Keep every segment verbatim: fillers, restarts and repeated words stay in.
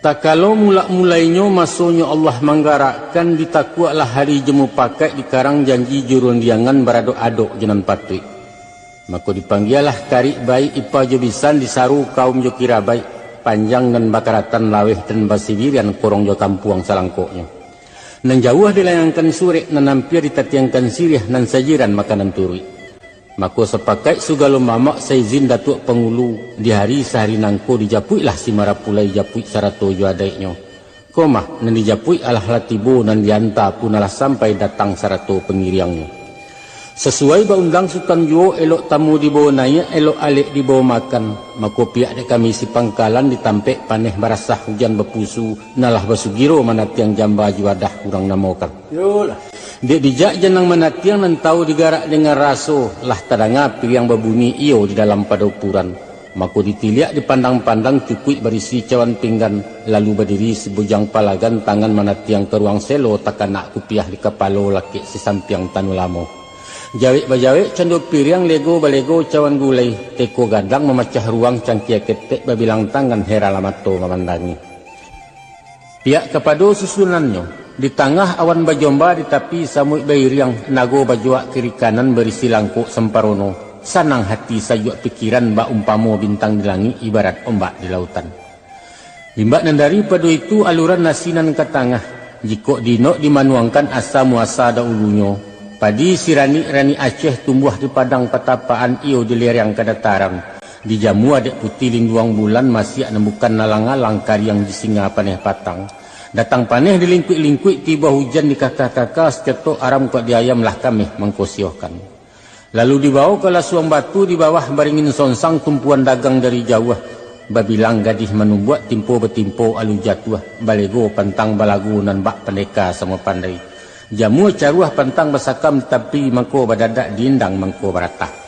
Takalo mulak-mulainyo masonyo Allah manggarakkan, ditakuaklah hari jo mupakaik, dikarang janji jo rundiangan, baradok-adok jo nan patuik. Mako dipanggialah karik baik, ipa jo bisan, disaru kaum jo kirabaik, panjang nan bakaratan, laweh nan basibirian, korong jo kampuang salangkoknyo. Nan jauah dilayangkan surek, nan ampia ditatiangkan siriah, nan sajiran makanan turuik. Mako sapakaik sagalo mamak, saizin Datuak Pangulu, di hari sahari nangko dijapuiklah si Marapulai, japuik sarato jo adaiknyo. Ko mah, nan dijapuik alah lah tibo, nan dianta pun alah sampai, datang sarato pangiriangnyo. Sasuai baundang Sutan juo, elok tamu dibawa naiak, elok alek dibawa makan. Mako pihak dek kami si pangkalan, di tampek paneh barasah, ujan bapusu, nan lah basugiro manatiang jamba juadah urang namokan. Yolah. Dek bijak janang manatiang, nan tahu digarak dengan raso, lah tadanga piriang babunyi iyo di dalam padopuran. Mako ditiliak dipandang-pandang, cukuik barisi cawan pinggan, lalu badiri si bujang palagan, tangan manatiang ka ruang selo, takanak kupiah di kapalo, lakek si sampiang tanu lamo. Jawek bajawek cando piriang, lego balego cawan gulai, teko gadang mamacah ruang, cangkia ketek babilang tangan, heran lah mato mamandangi. Pihak kapado susunannyo, di tangah awan bajomba, di tapi samuik bairiang, nago bajuak kiri kanan, barisi langkok samparono, sanang hati sajuak pikiran, bak umpamo bintang di langik, ibarat ombak di lautan. Limbak nan daripado itu, aluran nasi nan ka tangah, jikok diinok dimanuangkan, asa muasa dahulunyo, padi siranik-ranik Aceh, tumbuah di padang patapaan, iyo di lereng kadataran. Dijamua dek putih linduang bulan, masiak nan bukan alang-alang, kariang di singa paneh patang. Datang paneh dilingkuik-lingkuik, tibo hujan dikaka-kaka, sacotok aram kok di ayam, lah kameh mangkosiohkan. Lalu dibawo ka lasuang batu, di bawah baringin sonsang, tumpuan dagang dari jauah. Babilang gadih manumbuak, timpo batimpo alu jatuah, balego pantang balagu, nan bak pandeka samo pandai. Jamua caruah pantang basakam, tapi mangko badadak, diindang mangko baratah.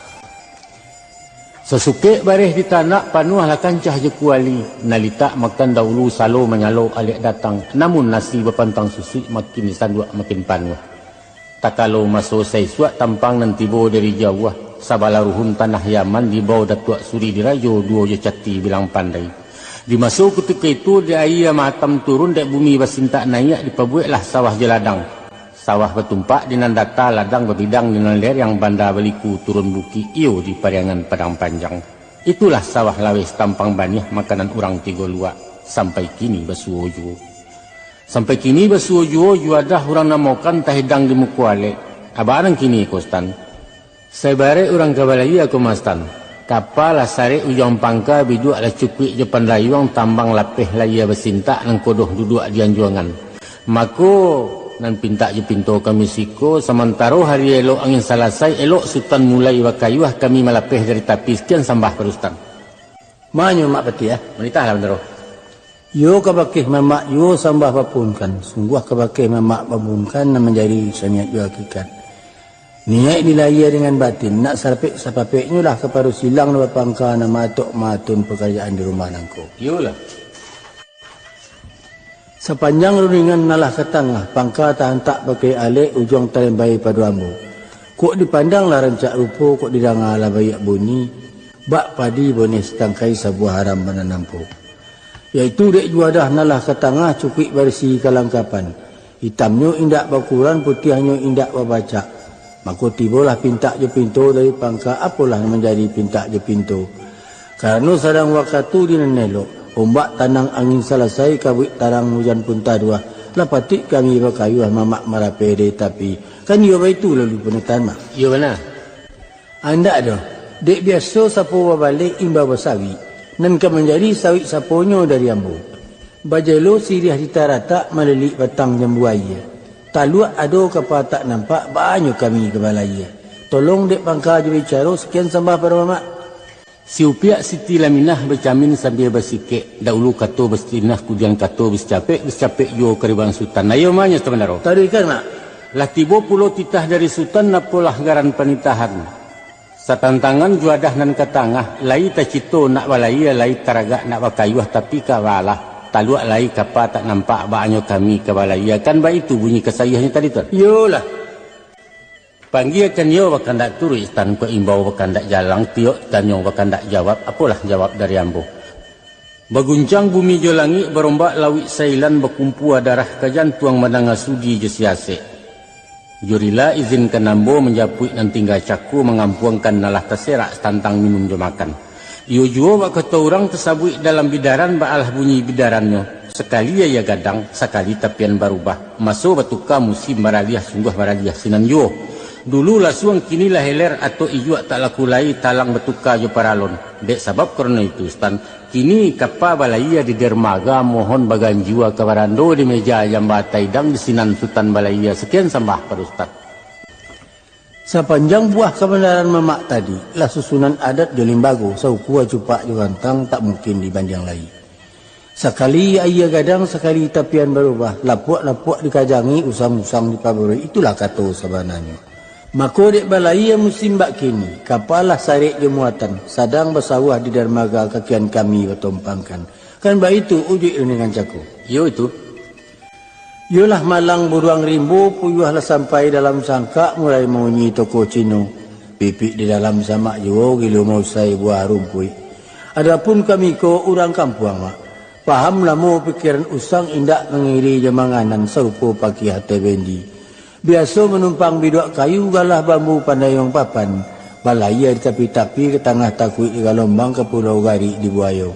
Sasukek bareh ditanak, panuahlah kancah jo kuali. Nalitak makan dahulu, salo manyalo alek datang. Namun nasi bapantang susuik, makin disanduak makin panuah. Takalo maso saisuak, tampang nan tibo dari jauah, sabalah ruhun tanah Yaman, dibawo Datuak Suri Dirajo, duo jo Cati Bilang Pandai. Di maso kutiko itu, di aia matam turun, dek bumi basintak naiak, dipabueklah sawah jo ladang. Sawah batumpak di nan data, ladang babidang di nan lereng, banda baliku turun bukik, iyo di pariangan Padang Panjang. Itulah sawah laweh tampang baniah, makanan urang tigo luak, sampai kini basuo juo. Sampai kini basuo juo, juadah urang namokan, tahidang di muko alek. Abak nan kini ko, Sutan? Sabarek urang ka balayia ko mah, Sutan. Kapa lah sarek ujuang pangka, biduak lah cukuik jo pandayuang, tambang lapeh layia basintak, nan kodoh duduak di anjuangan. Mako, nan pintak jo pinto kami siko, samantaro hari elok angin salasai, elok Sutan mulai bakayuah, kami malapeh dari tapi, sakian sambah pado Sutan. Manyo Mak Patih, ah? Manitahlah, Bandaro. Iyo kabakeh mamak juo sambah bapuhunkan, sungguah kabakeh mamak bapuhunkan, nan manjadi saniat jo hakikat. Niaik dilayia dengan batin, nak sarapek-sapapeknyo lah kapado silang nan bapangka, nan maatok-maatun pakarajaan di rumah nangko. Iyolah. Sapanjang rundingan nan lah ka tangah, pangka taantak pakai alek, ujuang talembai pado ambo. Kok dipandang lah rancak rupo, kok didanga lah baiak bunyi, bak padi boneh satangkai, sabuah haram bana nampo. Yaitu dek juadah nan lah ka tangah, cukuik barisi kalangkapan. Itamnyo indak bakuran, putiahnyo indak babacak. Mako tibolah pintak jo pinto dari pangka, apolah nan manjadi pintak jo pinto. Karano sadang wakatu di nan elok, ombak tanang angin salasai, kabuik tarang ujan pun taduah, lah patuik kami bakayuah mamak marapeh dari tapi. Kan iyo baitu lalu punatan mah? Iyo bana. Andak doh, dek biaso sapo babaleh imbau basawik, nan ka manjadi sawik saponyo dari ambo. Bajelo siriah di taratak, malilik batang jambu aia. Taluak ado kapa tak nampak, baanyo kami ka balayia. Tolong dek pangka jo bicaro, sakian sambah pado mamak. Si Upiak Siti Laminah bacamin sambia basikek, dahulu kato basinah, kudian kato basicapek, basicapek juo kariban Sutan. Ayo manyo, Sutan Bandaro. Taruihkan, Mak. Lah tibo pulo titah dari Sutan, apolah garan panitahan. Satantangan juadah nan ka tangah, lai tacito nak balayia, lai taragak nak bakayuah, tapi ka balah, taluak lai kapa tak nampak, baanyo kami ka balayia, kan baitu bunyi kasaiahnyo tadi tu? Iyolah. Panggiakan iyo bakandak turuik, Sutan, kok imbau bakandak jalang, tiok tanyo bakandak jawab, apolah jawab dari ambo. Baguncang bumi jo langik, barombak lauik Sailan, bakumpua darah ka jantuang, mandanga sudi jo siasek. Jo rila izinkan ambo manjapuik nan tingga cako, mangampuangkan nan lah taserak satantang minun jo makan. Iyo juo bak kato urang tasabuik dalam bidaran, baalah bunyi bidarannyo, sakali aia gadang, sakali tapian barubah, maso batuka musim baraliah, sungguah baraliah sinan juo. Dulu lasuang, kini lah heler, atok ijuak tak laku lai, talang batuka jo paralon. Dek sabab karano itu, Sutan, kini kapa balaia di dermaga, mohon baganjua ka barando, di meja jamba taidang, di sinan Sutan balaia. Sakian sambah pado Sutan. Sapanjang buah kabandaran mamak tadi, lah susunan adat jo limbago, saukua cupak jo gantang, tak mungkin dibandiang lai. Sakali aia gadang, sakali tapian barubah, lapuak-lapuak dikajangi, usang-usang dipabarui, itulah kato sabananyo. Mako dek balaia musim bak kini, kapa lah sarek jo muatan, sadang basawah di darmaga, kakian kami batompangkan. Kan baitu ujuik rundingan cako. Iyo itu. Iyolah malang buruang rimbo, puyuah lah sampai dalam sangkak, mulai maunyi toko Cino. Pipik di dalam samak juo, gilo mausai buah rumpuik. Adapun kami ko urang kampuang, Mak. Paham lamo pikiran usang, indak mangiri jo manganan, sarupo pakiah ateh bendi. Biaso manumpang biduak kayu, galah bambu pandayuang papan, balaia di tapi-tapi, ka tangah takuik di galombang, ka pulau garik di buayo.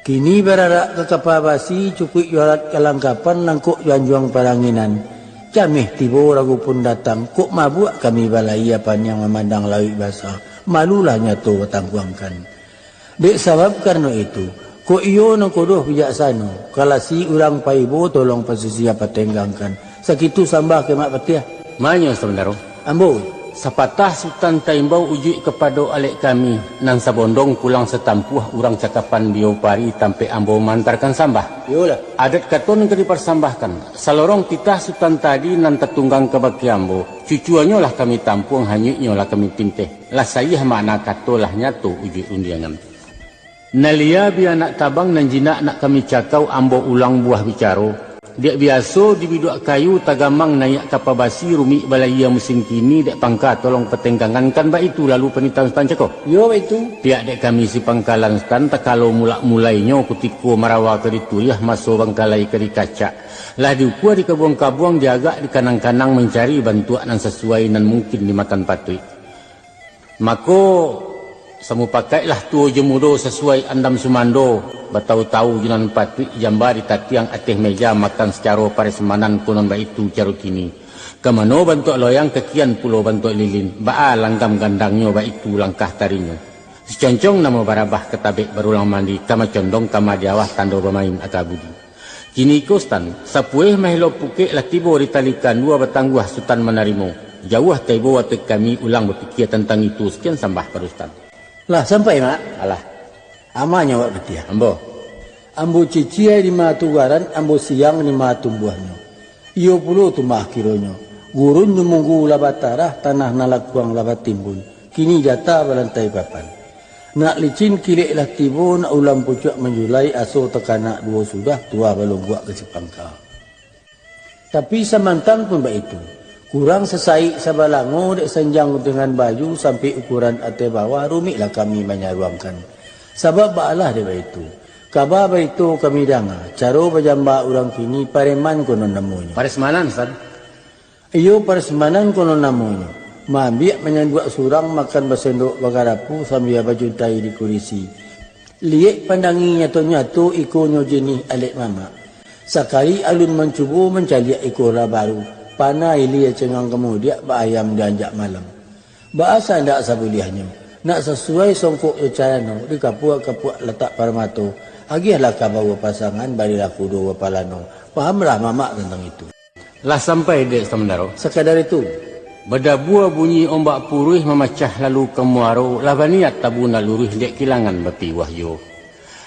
Kini bararak ka kapa basi, cukuik jo alat kalangkapan, langkok jo anjuang paranginan. Cameh tibo, ragu pun datang, kok mabuak kami balaia, paniang mamandang lauik basa, malulah nyato batangkuangkan. Dek sabab karano itu, kok iyo nan kodoh bijaksano, kalasi urang paibo, tolong pasisia patenggangkan. Sakitu sambah ka Mak Patiah. Manyo sabandaro. Ambo. Sapatah Sutan taimbau, ujuik kapado alek kami, nan sabondong pulang satampuah, urang cakapan Bio Pari, tampek ambo maantarkan sambah. Iyolah. Adat kato nan ka diparsambahkan, salorong titah Sutan tadi nan tatunggang kabake ambo, cucuanyo lah kami tampuang, hanyuiknyo lah kami pinteh, lah saiah makna kato, lah nyato ujuik rundiangan. Nan lia bia nak tabang, nan jinak nak kami cakau, ambo ulang buah bicaro. Dek biaso di biduak kayu tagamang, naiak kapa basi, rumik balaia musim kini, dek pangka tolong patenggangan, kan baitu lalu panitahan Sutan cako? Iyo, baitu. Pihak dek kami si pangkalan Sutan, takalo mulak-mulainyo kutiko marawa ka dituriah, maso bangkalai ka dikacak, lah diukua dikabuang-kabuang, diagak dikanang-kanang, mancari bantuak nan sasuai, nan mungkin dimakan patuik. Mako, samupakaiklah tuo jo mudo, sasuai andam sumando, batau-tau jo nan patuik, jamba ditatiang ateh meja, makan sacaro paresmanan, konon baitu caro kini. Ka mano bantuak loyang, kakian pulo bantuak lilin, baa langgam gandangnyo, baitu langkah tarinyo. Siconcong namo barabah, ka tabek barulang mandi, ka macondong kama di awah, tando bamain aka budi. Kiniko Sutan, sapueh maelo pukek, lah tibo di tali kandua, batangguah Sutan manarimo. Jauah taibo ateh kami, ulang bapikia tantang itu, sakian sambah pado Sutan. Lah sampai, Mak? Alah. Amanyo awak Patiah. Ambo. Ambo cicia di ma tugaran, ambo siang di ma tumbuahnyo. Iyo pulo tu mah kironyo, gurun jo munggu lah batarah, tanah nan lakuang lah batimbun, kini jata balantai papan. Nak licin kilek lah tibo, nak ulam pucuak manjulai, aso takanak duo sudah, tuah balongguak ka sipangka. Tapi samantang pun baitu, kurang sasaik sabalango, dek sanjang dengan baju sampai ukuran ateh bawah, rumiklah kami manyaruangkan. Sabab baalah dek baitu, kaba baito kami danga, caro bajamba urang kini, pareman konon namonyo. Paresmanan, San? Iyo, paresmanan konon namonyo. Maambiak manyanduak surang, makan basendok bagarapu, sambia bajuntai di kurisi. Liek pandangi nyato-nyato, ikonyo jinih alek mamak. Sakali alun mancubo, mancaliak iko lah baru, panah ilia cengang kamudiak, bak ayam dianjak malam. Baa sandak sabuliahnyo, nak sasuai songkok jo carano, dikapuak-kapuak latak parmato, agiahlah kabau bapasangan, barilah kudo bapalano. Pahamlah mamak tantang itu. Lah sampai dek Sutan Mandaro? Sakadar itu. Badabua bunyi ombak puruih, mamacah lalu ka muaro, lah baniat tabu nak luruih, dek kilangan batiwah juo.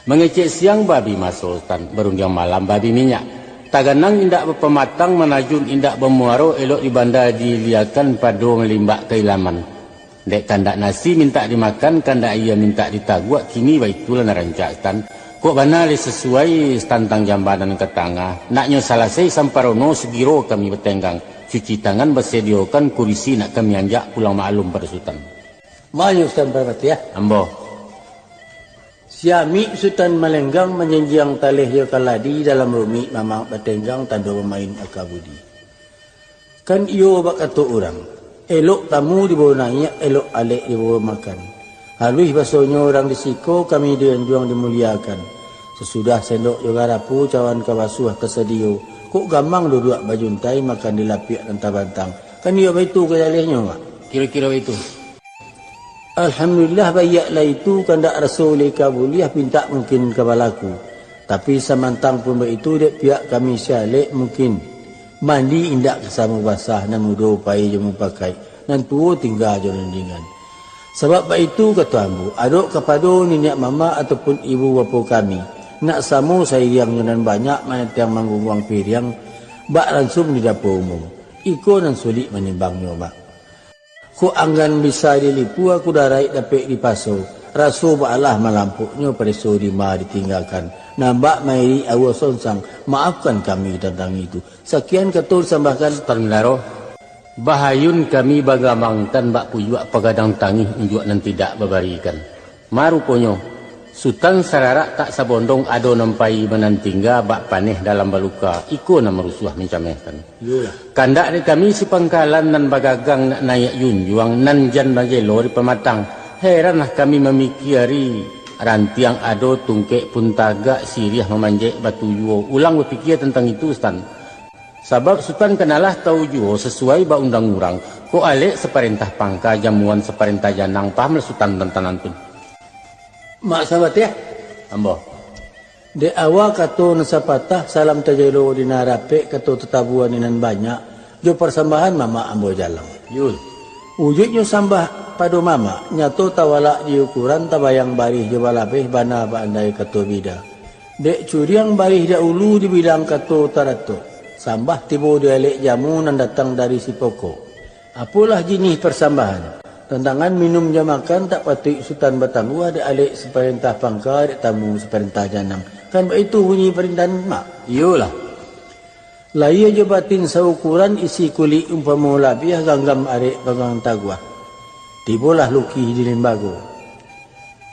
Mangecek siang babi maso, Sutan, barundiang malam babi minyak. Taganang indak bapamatang, manajun indak bamuaro, elok di banda diiliakan, pado malimbak ka ilaman. Dek kandak nasi mintak dimakan, kandak aia mintak ditaguak, kini baitulah nan rancak, Sutan. Kok bana lai sasuai, Sutan, tantang jamba nan ka tangah. Naknyo salasai samparono, sagiro kami batenggang. Cuci tangan basadiokan, kurisi nak kami anjak, pulang maklum pado Sutan. Manyo Sutan Parpatiah? Ambo. Siamik Sutan Malenggang manjinjiang taleh jo kaladi dalam rumik mamak batenggang tando bamain aka budi. Kan iyo bak kato urang, elok tamu dibawo naiak, elok alek dibawo makan. Haluih basonyo urang di siko, kami di anjuang dimuliakan. Sasudah sendok jo garapu cawan ka basuah tasadiyo, kok gamang duduak bajuntai makan di lapiak nan tabantang. Kan iyo baitu ka jalehnyo, Mak? Kiro-kiro baitu. Alhamdulillah, baiak lah itu, kandak raso ulih ka buliah, pintak mungkin ka balaku. Tapi samantang pun baitu, dek pihak kami si alek mungkin. Mandi indak ka samo basah, nan mudo pai jo mupakaik, nan tuwo tingga jo rundingan. Sabab baitu kato ambo, adok kapado niniak mamak ataupun ibu bapo kami, nak samo sairiang jo nan banyak manatiang manggungguang piriang, bak ransum di dapo umum. Iko nan sulik manimbangnyo, Mak. Kok anggan bisa dilipua, kudaraik dapek dipaso, raso baalah malampoknyo pareso dima ditinggakan, nambak mairik aua sonsang, maafkan kami tantang itu. Sakian kato disambahkan. Sutan Mandaro, bahayun kami bagamang tan bak pujuak pagadang tangih unjuak nan tidak babarikan. Maruponyo, Sutan sararak tak sabondong ado nan pai manantingga bak paneh dalam baluka, iko nan marusuah mancamehkan. Iyolah. Kandak dek kami si pangkalan nan bagagang nak naiak junjuang nan jan bagelo di pamatang. Heranlah kami mamikiari rantiang ado tungkek pun tagak siriah mamanjek batu juo. Ulang bapikia tantang itu, Sutan. Sabab Sutan kanalah tau juo sasuai ba undang urang, kok alek saparentah pangka, jamuan saparentah janang, pahamlah Sutan tantang nan tu. Mak Sabatiah. Ambo. Dek awa kato nan sapatah, salam tajelo di nan rapek, kato tatabua di nan banyak, jo parsambahan mamak ambo jalang. Yul. Ujuiknyo sambah pado mamak, nyato tawalak di ukuran, tabayang barih jo balabeh, bana baandai kato bida. Dek curiang barih dahulu dibilang kato taratok, sambah tibo di alek jamu nan datang dari si pokok. Apolah jinih parsambahan? Tantangan minum jo makan tak patuik Sutan batangguah dek alek saparentah pangka, dek tamu saparentah janang. Kan baitu bunyi parintahan mak? Iyolah. Lahia jo batin saukuran, isi kulik umpamo labiah, ganggam arek panggang taguah. Tibolah lukih di limbago.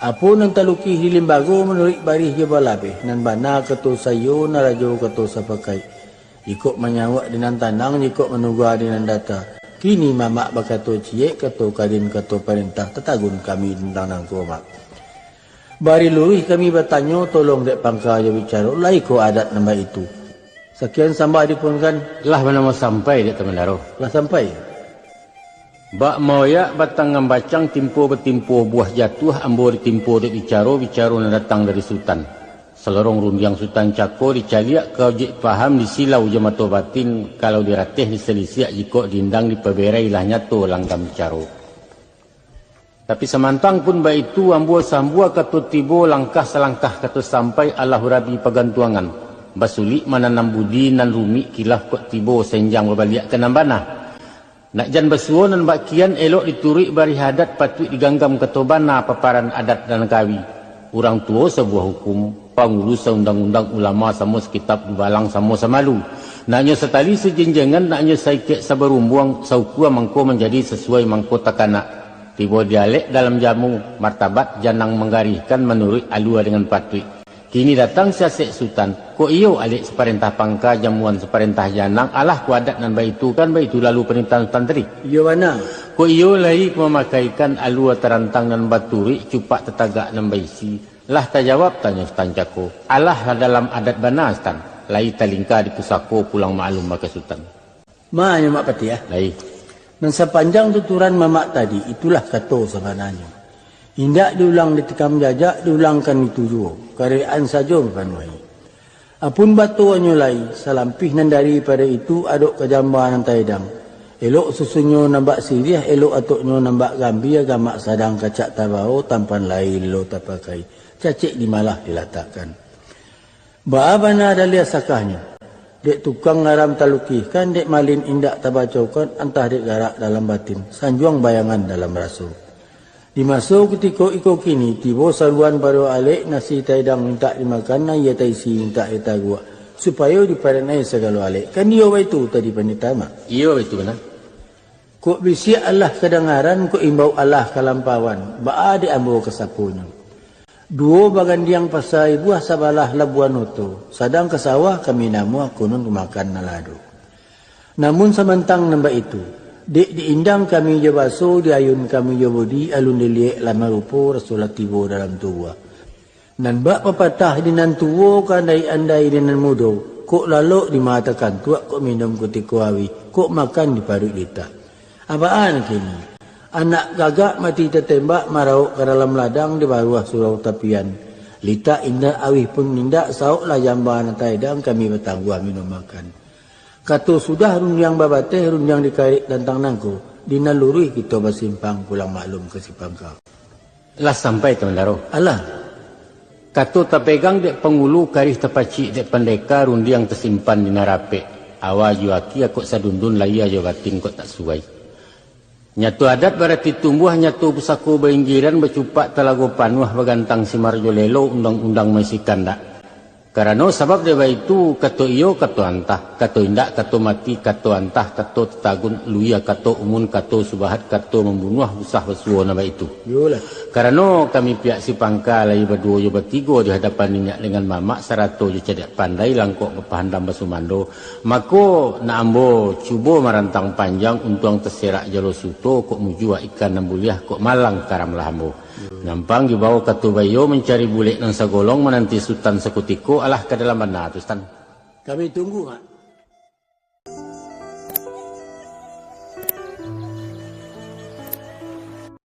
Apo nan talukih di limbago manuruik barih jo balabeh, nan bana kato saiyo, nan rajo kato sapakaik. Jikok manyauak di nan tanang, jikok manuga di nan data. Kini mamak bakato ciek, kato kadim, kato parentah, tatagun kami tantang nangko, Mak. Bari luruih kami batanyo, tolong dek pangka jo bicaro, lai ko adat nan baitu. Sakian sambah dipuangkan. Lah banamo sampai, dek Tamandaro? Lah sampai. Bak maoyak batang ngambacang, timpo batimpo buah jatuah, ambo ditimpo dek bicaro, bicaro nan datang dari Sutan. Salorong rundiang Sutan cako, dicaliak ka ojek paham, disilau jo mato batin, kalau dirateh disalisiak, jikok diindang dipaberai, lah nyato langgam caro. Tapi samantang pun baitu, ambo sambua kato tibo, langkah salangkah kato sampai, alah urabi pagantuangan. Basulik mananam budi, nan rumik kilaf kok tibo, senjang babaliak ka nan bana. Nak jan basuo nan bak kian, elok dituruik barih adat, patuik diganggam kato bana, paparan adat nan kawi. Urang tuo sabuah hukum, pangulu saundang-undang, ulama samo sakitab, dubalang samo samalu. Naknyo satali sajinjangan, naknyo saikek sabarumbuang, saukua mangko manjadi, sasuai mangko takanak. Tibo di alek dalam jamu, martabat janang manggarihkan, manuruik alua dengan patuik. Kini datang si asek Sutan, kok iyo alek saparentah pangka, jamuan saparentah janang, alah ko adat nan baitu, kan baitu lalu parintahan Sutan tadi? Iyo bana. Kok iyo lai ko mamakaikan alua tarantang nan baturuik, cupak tatagak nan baisi? Lah tajawab tanyo Sutan cako, alah lah dalam adat bana, Sutan, lai talingka di pusako, pulang maklum baka Sutan. Ma nyo Mak Patiah. Lai. Nan sapanjang tuturan mamak tadi, itulah kato sabananyo. Indak diulang ditikam jajak, diulangkan itu juo, karek-an sajo mapanuahi. Apun batonyo lai, salampih nan daripado itu, adok ka jamba nan taedang. Elok susunnyo nan bak siriah, elok atoknyo nan bak gambia, gamak sadang kacak tabao, tampan lai lo tapakai, cacek di malah dilatakkan. Baa bana daliah sakahnyo, dek tukang ngaram talukihkan, dek malin indak tabacokan, antah dek garak dalam batin, sanjuang bayangan dalam raso. Di maso kutiko iko kini, tibo saruan pado alek, nasi taedang mintak dimakan, aia taisi mintak ditaguak, supayo diparenai sagalo alek. Kan iyo baitu tadi pandita, Mak? Iyo baitu bana. Kok bisiak alah kadangaran, kok imbau alah kalampauan, baa dek ambo kasaponyo? Duo bagandiang pasai buah sabalah labuan oto, sadang ka sawah kami namuah kunun rumakan nan lado. Namun samantang nan baitu, dek diindang kami jo baso, diayun kami jo bodi, alun diliek lah marupo, rasolah tibo dalam tubuah. Nan bak papatah di nan tuo ka andai-andai di nan mudo, kok lalok di mata kantuak, kok minum kutiko auih, kok makan di paruik litak. Abaan kini, anak gagak mati tatembak, marauk ka dalam ladang di baruah surau tapian. Litak indak, auih pun indak, saoklah jamba nan taedang, kami batangguah minum makan. Kato sudah rundiang babateh, rundiang dikarek tantang nangko, di nan luruih kito basimpang, pulang maklum ka si pangka. Lah sampai, Tuan Daro. Alah. Kato tapegang dek pangulu, karih tapacik dek pandeka, rundiang tasimpan di nan rapek. Awa jo aki akok sadundun, lahia jo batin kok tak suai. Nyato adat barati tumbuah, nyato pusako bainggiran, bacupak talago panuah, bagantang si marajolelo, undang-undang maisi kandak. Karano sabab dek baitu, kato iyo, kato antah, kato indak, kato mati, kato antah, kato tatagun, luia, kato umun, kato subahat, kato mambunuah, usah basuo nan baitu. Iyolah. Karano kami pihak si pangka lai baduo jo batigo di hadapan niniak dengan mamak, sarato jo cadiak pandai, langkok bapahandam basumando, mako, nak ambo cubo marantang panjang, untuang taserak jalo suto, kok mujua ikan nan buliah, kok malang karamlah ambo. Nampang dibao kato baiyo, mancari bulek nan sagolong, mananti Sutan sakutiko, alah ka dalam bana tu, Sutan. Kami tunggu, Mak.